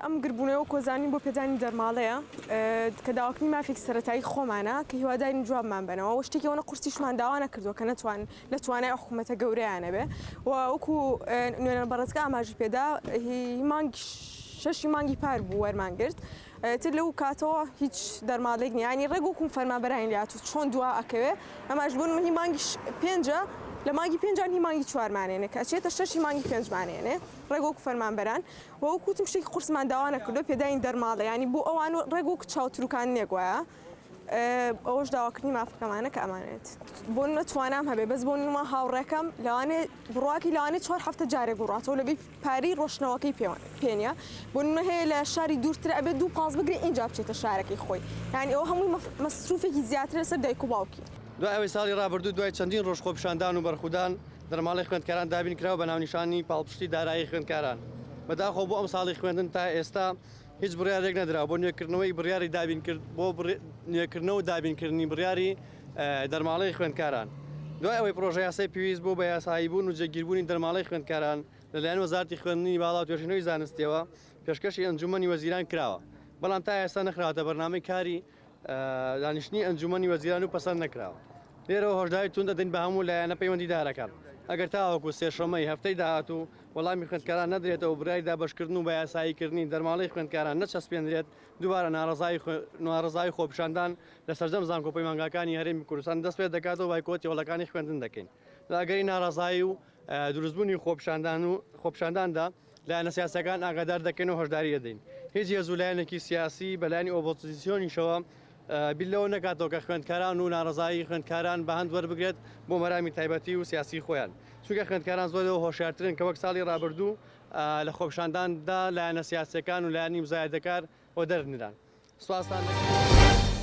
ئەم گربوونەوە وەکو ئەزانین بۆ پێدانی دەرماڵەیە کە داواکردنی مافێکی سەرەتایی خۆمانە کە هیوادارین جوابمان بەنەوە و شتێکی ئەوەنە قورسیشمان داوا نەکردووە کە نەتوان لە توانای ئەو حکوومەتە گەورەیانە بێ و وەکو نوێنەر بەڕێزگە ئاماژی پێدا هی مانگی شەشی مانگی پار بوو وەرمان گرت تر لەو کاتەوە هیچ دەرماڵێک نییە ینی ڕێک وەکوم فەرمانبەرانی لاتوو چۆن دوا ئەکەوێ ئەماش بۆ هی مانگی پێنجە لە مانگی پێنجان هی مانگی چوارمانێنێ کە ئەچێتە شەشی مانگی پێنجمانێنێ ڕێک وەکو فەرمانبەران و وەکو وتم شتێکی قورسمان داوا نەکردووە پێدانی دەرماڵە یانی بۆ ئەوان و ڕێک وەکو چاوتروکاندنێک وایە ئەوەش داواکردنی مافەکەمانە کە ئەمانێت بۆ نمونە توانام هەبێ بەس بۆ نمونە هاوڕێکەم لەوانێ بڕواکی لەوانێ چوار هەفتە جارێک بڕاتەوە لەبی پارەی ڕۆشتنەوەکەی پێ نیە بۆ نمونە هەیە لە شاری دوورتر ئەبێت دوو پاس بگرێ ئینجا بچێتە شارەکەی خۆی یانی ئەوە هەمووی مەسروفێکی زیاترە لەسەر دایک و باوکی. دوای ئەوەی ساڵی ڕابردوو دوای چەندین ڕۆژ خۆپیشاندان و بەرخودان دەرماڵەی خوێندکاران دابین کرا و بە ناونیشانی پاڵپشتی دارایی خوێندکاران بەداخەوە بۆ ئەمساڵی خوێندن تا ئێستا هیچ بڕیارێک نەدراوە بۆ نوێکردنەوەی بڕیاری دابینکرد بۆ نوێکردنەوە و دابینکردنی بڕیاری دەرماڵەی خوێندکاران. دوای ئەوەی پڕۆژەیاسای پێویست بۆ بە یاساییبوون و جێگیربوونی دەرماڵەی خوێندکاران لەلایەن وەزارەتی خوێندنی باڵا و توێژینەوەی زانستییەوە پێشکەشی ئەنجوومەنی وەزیران کراوە، بەڵام تا ئێستا نەخراوەتە بەرنامەی کاری دانیشتنی ئەنجوومەنی وەزیران و پەسەند نەکراوە. لێرەوە هۆشداری توند دەدەین بە هەموو لایەنە پەیوەندیدارەکان، ئەگەر تاوەکو سێشەممەی هەفتەی داهاتوو وەڵامی خوێندکاران نەدرێتەوە و بڕیاری دابەشکردن و بەیاساییکردنی دەرماڵەی خوێندکاران نەچەسپێنرێت، دووبارە ناڕەزایی خۆپیشاندان لە سەرجەم زانکۆ پەیمانگاکانی هەرێمی کوردستان دەست پێ دەکات و بایکۆتی هۆڵەکانی خوێندن دەکەین. لە ئەگەری ناڕەزایی و دروستبوونی خۆپیشاندان و خۆپیشانداندا لایەنە سیاسیەکان ئاگادار دەکەین و هۆشداری دەدەین هیچ هێز و لایەنێکی سیاسی بە لایەنی ئۆپۆزیسیۆنیشەوە بیر لەوە نەکاتەوە کە خوێندکاران و ناڕەزایی خوێندکاران بە هەند وەربگرێت بۆ مەرامی تایبەتی و سیاسی خۆیان چونکە خوێندکاران زۆر لەوە هۆشیارترن کە وەک ساڵی ڕابردوو لە خۆپیشانداندا لایەنە سیاسیەکان و لایەنی مزایەدەکار وەدەرنران. سوپاستان دەکەم.